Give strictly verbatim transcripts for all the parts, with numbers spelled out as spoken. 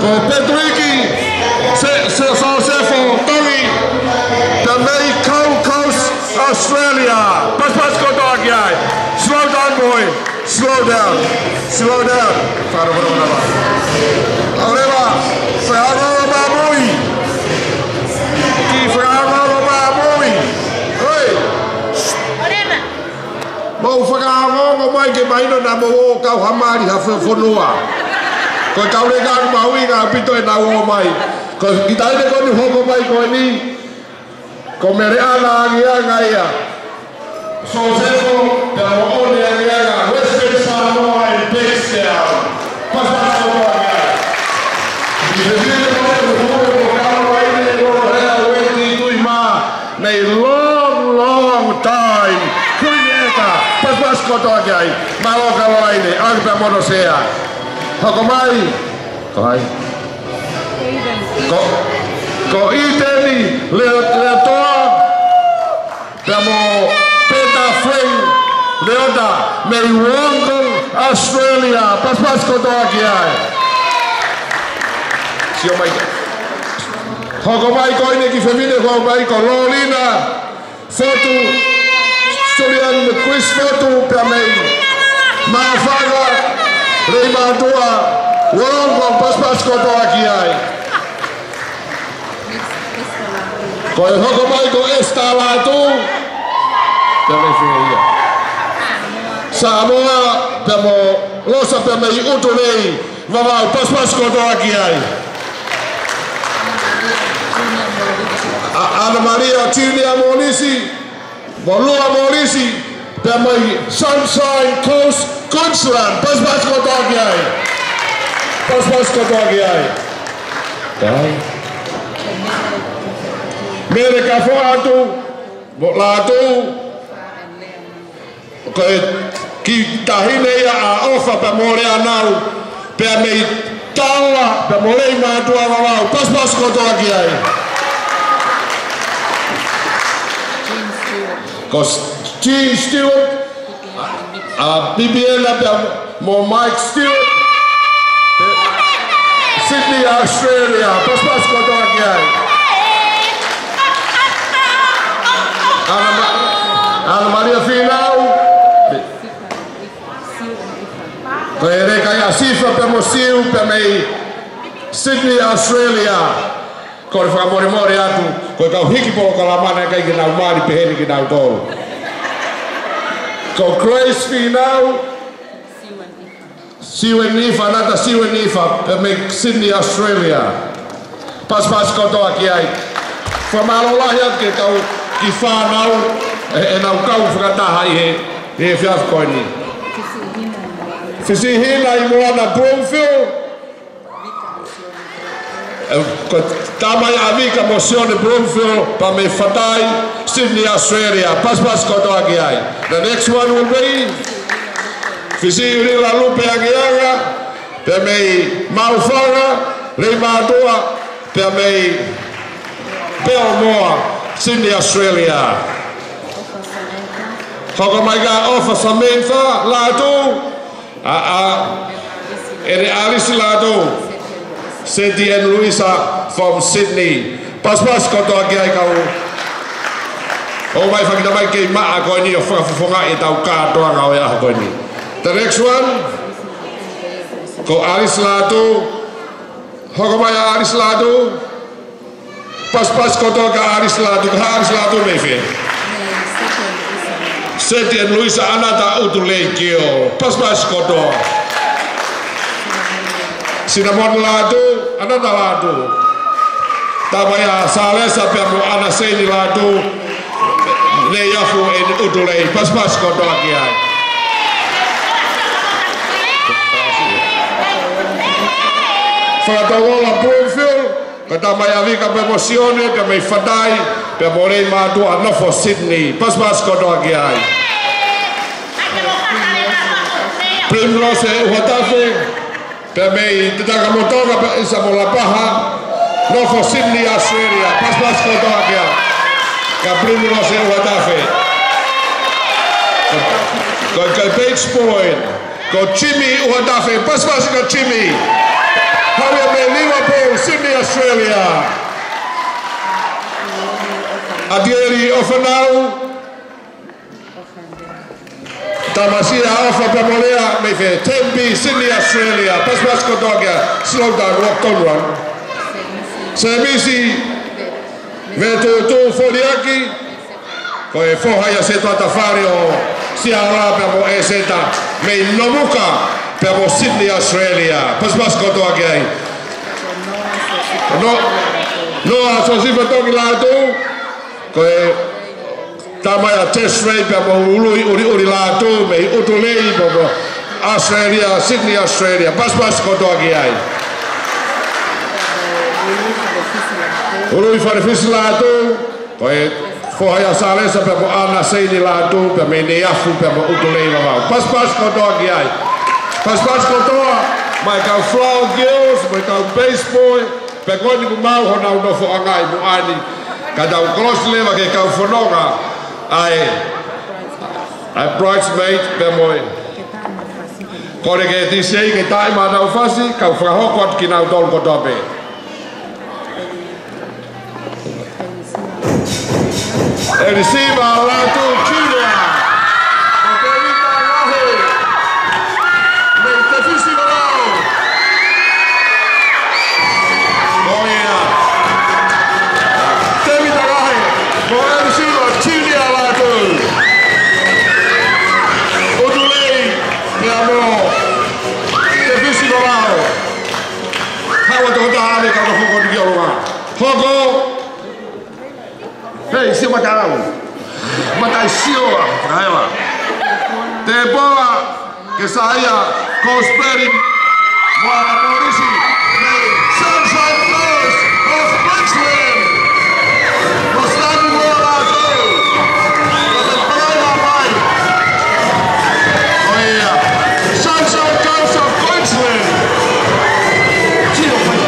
Ko Petuiki Se-, Se-, Sosefo Tongi, pea mei Gold Coast, Australia. Pasipasi kotoa ki ai. Slow down, boy. Slow down. Slow down. Faro, faro, faro, faro. ʻOleva, fakaangaanga māmui. Ki fakaangaanga māmui. Hoi. Mou fakaongo mai ke mahino naʻa mou ō ʻo kau ha mali ha fe-, fonua. Ko e kau leka ʻoku mahuʻinga ʻaupito ʻenau ō mai. Ko e kiʻi taʻahine ko eni hoko mai ko eni. Ko Meleana Angianga ia. Sosefo, pea mo ʻOne Angianga, Western Samoa and Bankstown. Pasipasi kotoa ki ai. Kiʻi fefine ko eni, ko Kaloline Loloheaʻueti Tuʻimā. Mei long, long time. Kuini ʻEta, pasipasi kotoa ki ai. Mālō Kaloline, ʻalu pē mo hono sea. Hoko mai. Ko hai? Ko, ko ʻĪteni Leo-, Leotoa. Pea mo Peta Frank Leota, mei Wollongong, Australia. Pasipasi kotoa ki ai. Sio mai. Hoko mai ko eni kiʻi fefine, hoko mai ko Lolina Fotu, Julian Chris Fotu, pea mei Maʻufanga, Leimātuʻa, Wollongong, pasipasi kotoa ki ai. Ko e hoko mai ko Esther Lātū, pea mei fē ia? Samoa, pea mo Losa, pea mei ʻUtulei, Vavaʻu, pasipasi kotoa ki ai. ʻA-, ʻAna Malia Junior Molisi, mo Lua Molisi, pea mei Sunshine Coast, Queensland, pasipasi kotoa ki ai. Pasipasi kotoa ki ai. Kai. Mele Kafoatu, mo Lātū, ko e kiʻi taʻahine ia ʻa ʻOfa pea mo Leanau, pea mei Taola, pea mo Leimātuʻa Vavaʻu, pasipasi kotoa ki ai. Ko S-, Jean Stewart, ʻa Bibiana pea mo Mike Stewart, Sydney, Australia, pasipasi kotoa ki ai. ʻAna Ma-, ʻAna Malia Fīnau, ko e leka ia ʻa Sifa pea mo Siu pea mei Sydney, Australia. Kole fakamolemole atu, ko e kau hiki polokalama naʻe ʻikai ke nau mali pehē ni kinautolu. Ko Grace Fīnau, Siuenifa, Nata Siuenifa, pea mei Sydney, Australia. Pasipasi kotoa ki ai. Fakamālō lahi atu ki he kau kiʻi fānau, ʻe, ʻenau kau fakataha ʻi he, ʻi he efiafi ko eni. Fisihina ʻi Moana Bloomfield. ʻE, ko e tamai ʻa Vika mo Sione Bloomfield, pea mei Fatai, Sydney, Australia. Pasipasi kotoa ki ai. The next one will be Fisiʻulila Lupe Angianga, pea mei Maʻufanga, Leimātuʻa, pea mei Belmore, Sydney, Australia. Hoko mai kia ʻOfa Samantha Lātū, ʻa, ʻa, ʻEne ʻAlisi Lātū, Seti and Luisa from Sydney. Pasipasi kotoa ki ai kau. ʻOmai fakita mai kei maʻa ko eni ʻo fakafofongaʻi ʻetau kātoanga ʻo e ʻaho ko eni. The next one, ko ʻAlisi Lātū. Hoko mai ʻa ʻAlisi Lātū. Pasipasi kotoa kia ʻAlisi Lātū, ko ʻAlisi Lātū mei fē? Seti and Luisa ʻAna, ta ʻUtulei Kio. Pasipasi kotoa. Sinamoni Lātū, ʻAna, ta Lātū. Tamai ʻa Salesa pea mo ʻAna Seini Lātū, Neiafu and ʻUtulei. Pasipasi kotoa ki ai. Fakatauola Bloomfield, ko e tamai ʻa Vika pea mo Sione, pea mei Fatai, pea mo Leimātuʻa, nofo Sydney. Pasipasi kotoa ki ai. Primrose ʻUhatafe, pea mei Takamotonga, pea ʻisa mo Lapaha, nofo Sydney, Australia. Pasipasi kotoa ki ai. Kia Primrose ʻUhatafe. Ko, ko Beach Point. Ko Jimmy ʻUhatafe, pasipasi kia Jimmy. Haʻu ia mei Liverpool, Sydney, Australia. ʻAtieli ʻOfanau. Tamasia ʻOfa pea mo Lea mei fē, Tempe, Sydney, Australia. Pasipasi kotoa ki ai, slow down, walk, don't run. Semisi Vetutu Foliaki, ko e foha ia ʻo Setuata Fale ʻo Siala pea mo ʻEseta mei Nomuka pea mo Sydney, Australia. Pasipasi kotoa ki ai. No, Noa Sosifa Tongi Lātū, ko e tama ia ʻa Tesfaye pea mo Ului ʻUliʻuli Lātū mei ʻUtulei pea mo Australia, Sydney, Australia. Pasipasi kotoa ki ai. Ului Falefisi Lātū, ko e foha ia ʻo Salesa pea mo ʻAna Seini Lātū pea mei Neiafu pea mo ʻUtulei Vavau. Pasipasi kotoa ki ai. Pasipasi kotoa mai kau Flower Girls, mai kau Base Boy, pea ko eni kuo maʻu honau nofoʻanga ʻi muʻa ni, ka tau kolosi leva ki he kau fononga ʻa e, ʻa e bridesmaid pea mo e. Kole ke tisi ai ke taaʻi maʻa ʻenau fasi, kau fakahoko atu kinautolu kotoa pē. Elisiva Lātū Junior. Ko Tevita Lahe mei Tefisi Vavau. Ko ia. Tevita Lahe, ko Elisiva Junior Lātū. ʻUtulei pea mo Tefisi Vavau. Haʻu atu ʻo taha ʻave ka ko hoko ni ki ʻolunga. Hoko. Hei, sio matalau. Mataʻi sio ā, ʻa ē ā. Tepola Kesaia Kosipeli Moana-Morisi mei Sunshine Coast of Queensland. Ko Stanley Moana atu. Ko te palai ā mai. Ko ia. Sunshine Coast of Queensland. Sio mai.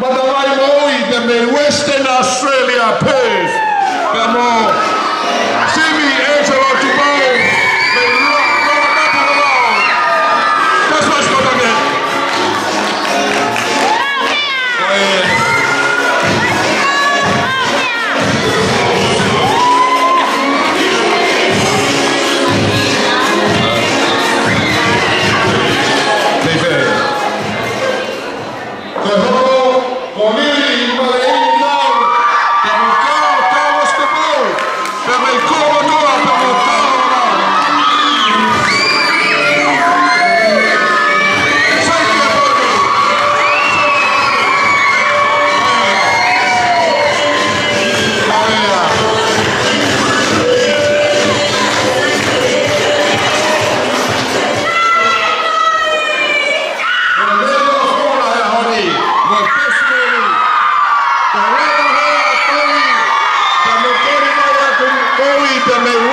Matavai Moʻui pea mei Western Australia, Perth. Pea mo Simi Angelo Tupou mei Lo-, Longomatavao. That's what's gonna get.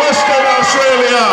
Western Australia.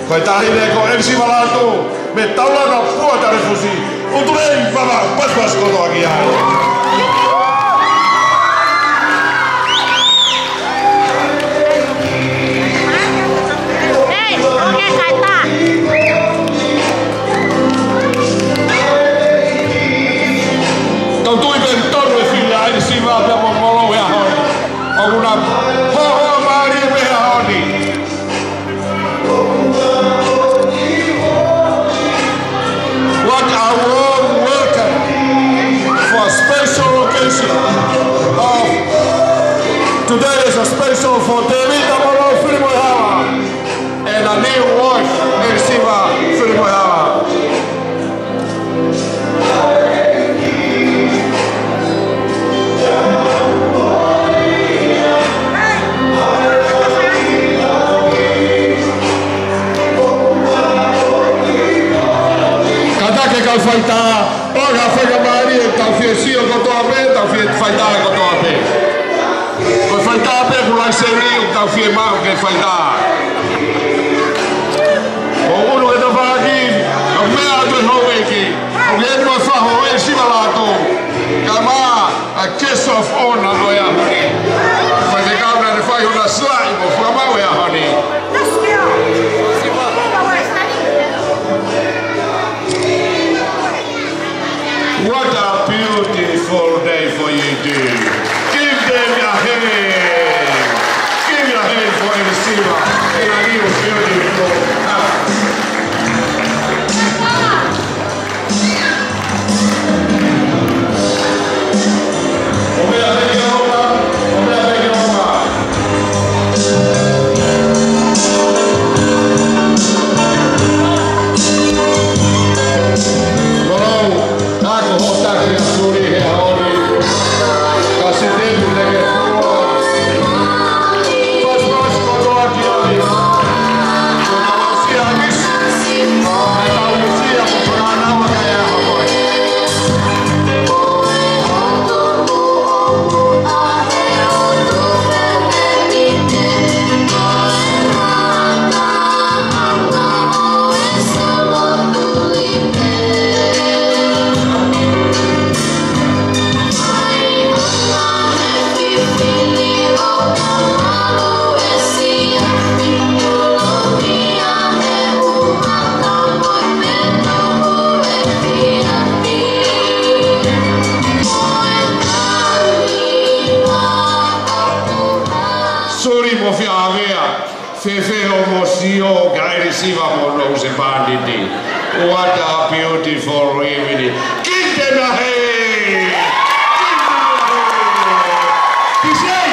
Ko e taʻahine ko ʻElisiva Lātū, mei Taulanga, Pua Talefusi. ʻUtulei, māmā, pasipasi kotoa ki ai. Hei, ʻoke, kaitā. Tau tui pē tonu e fili ʻa ʻElisiva pea mo Molou he ʻaho ni. ʻOku na hōhōmālie pē he ʻaho ni. What a warm welcome for a special occasion of today is a special for Tēvita Molou Filimoehala and a new wife, ʻElisiva Filimoehala. Kātaki e kau faitā, ʻoua ʻe fakamālie, tau fie sio kotoa pē, tau fie faitā kotoa pē. Ko e faitā pē ʻoku laiseni ʻoku tau fiemaʻu ke faitā. ʻO ʻunu ke tau fakaki, ʻo meʻa atu e houʻeiki, ʻo ke ʻi ai e faho ʻo ʻElisiva Lātū. Kae ʻumaʻā e guest of honour ʻo e ʻaho ni. Faifekau naʻa ne fai hono silaʻi mo fakamaʻu e ʻaho ni. What a beautiful day for you two. Give them a hand. Give a hand for ʻElisiva and a new beautiful house. Suli mo Fiavea, fēfē hoʻomo sio kia ʻElisiva mo hono husepāniti? What a beautiful evening. Give them a hand. Give them a hand. Kisei.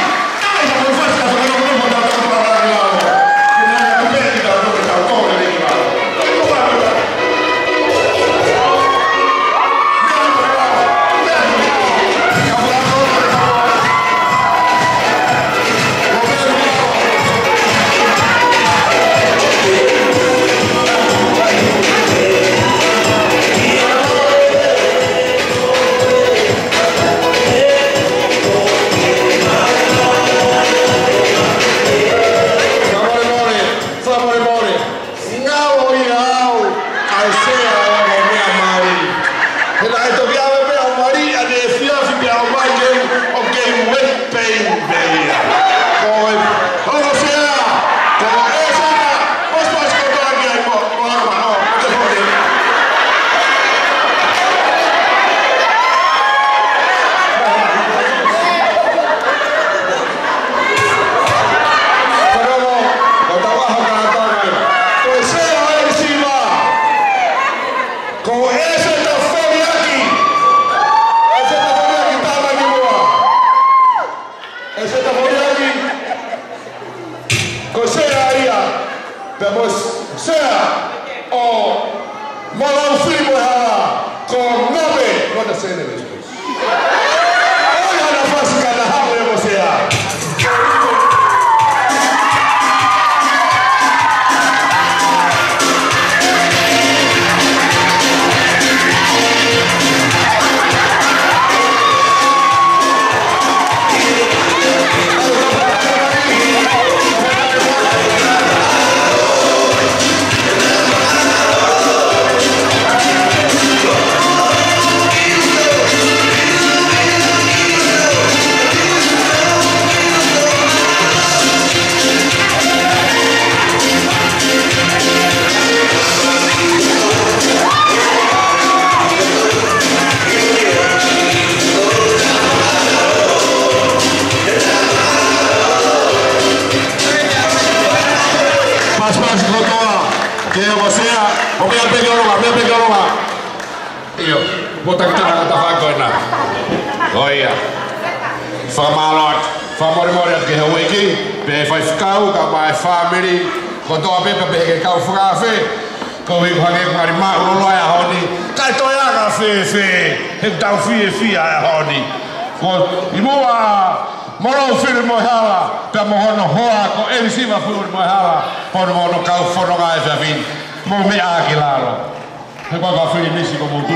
Fakamolemole, fakamolemole. Ngalo ia au, kae Sea ʻo e meʻa mali. He naʻe toki ʻave pē ʻo mali ʻaneefiafi pea ʻomai ke u, ʻo ke u ʻi pē pē ia. Ko e, ko e Sea, ko e Sea, pasipasi kotoa ki ai mo, mo, mo, mo, mo, mo, Fanongo, ko tau ʻaho kātaki. Ko e Sea ʻo ʻElisiva. Ko ʻEseta Foliaki. ʻEseta Foliaki, tāmaki muʻa. ʻEseta Foliaki. Ko e Sea ia. Pea mo e Sea ʻo Molou Filimoehala, ko Nape Motasene. ʻOi, hana fasi ka na haʻu e mo Sea. Peke oloa, peke oloa. ʻIo, mo takitaha ka tafa ko ena. ʻIo. Fakamālō atu, fakamolemole atu ki he houʻeiki, pea faifekau, kae ʻumaʻā e fāmili kotoa pē, pea pehē ki he kau fakaafe. Ko e ʻuhinga ko ē ʻoku ngali māʻulalo ʻa e ʻaho ni, kae toe anga fēfē, he ʻoku tau fiefia he ʻaho ni. Ko e muʻa, mo Lou Fili Moehala, pea mo hono hoa, ko ʻElisiva Fili Moehala, pea mo hono kau fononga he efiafi ni, mou meʻa ki lalo. He ko e kau fili misi ko mou tu.